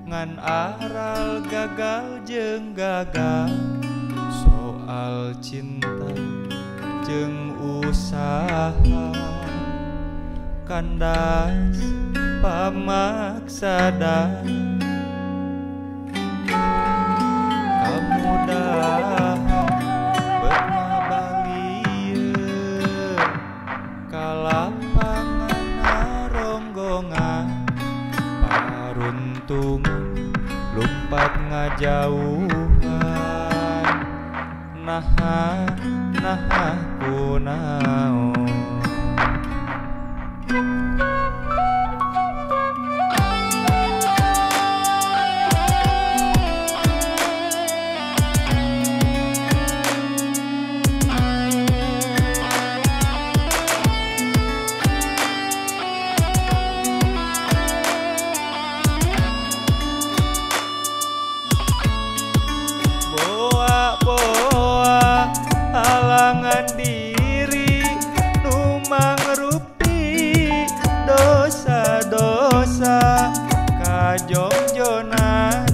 Ngan aral gagal jeung gagal soal cinta jeung usaha kandas pamaksada kamudahan beunah ka lapangan ronggongan paruntungan lumpat ngajauhan naha naha kunaon. Boa halangan diri nu mangrupi dosa-dosa kajongjonan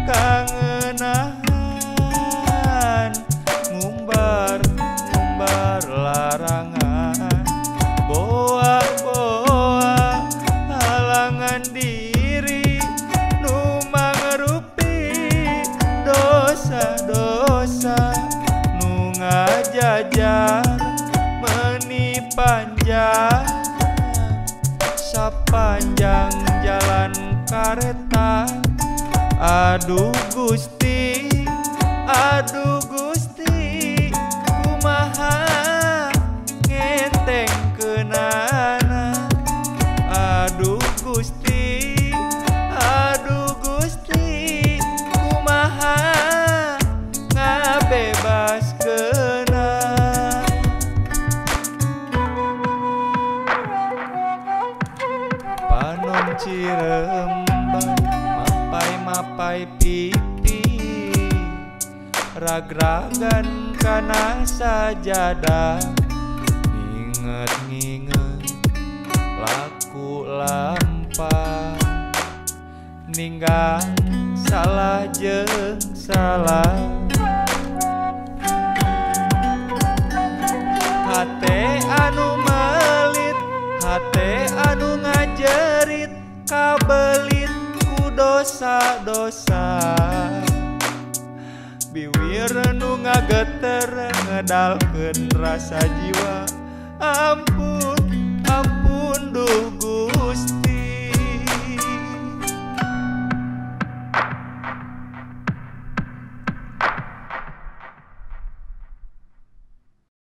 kangenahan ngumbar ngumbar larangan. Boa boa halangan diri nu mangrupi dosa-dosa nu ngajajar meni panjang sapanjang jalan kareta. Aduh Gusti, aduh Gusti, kumaha ngenteng keunana. Aduh Gusti, aduh Gusti, kumaha ngabebaskeunna. Panon Ciremban mapai-mapai pipi ragragan kana sajadah nginget-nginget laku lampah ninggal salah jeung salah. Hate anu melit, hate anu ngajerit, kabelit ku dosa-dosa. Biwir nu ngageter ngedalkeun rasa jiwa. Ampun, ampun duh Gusti.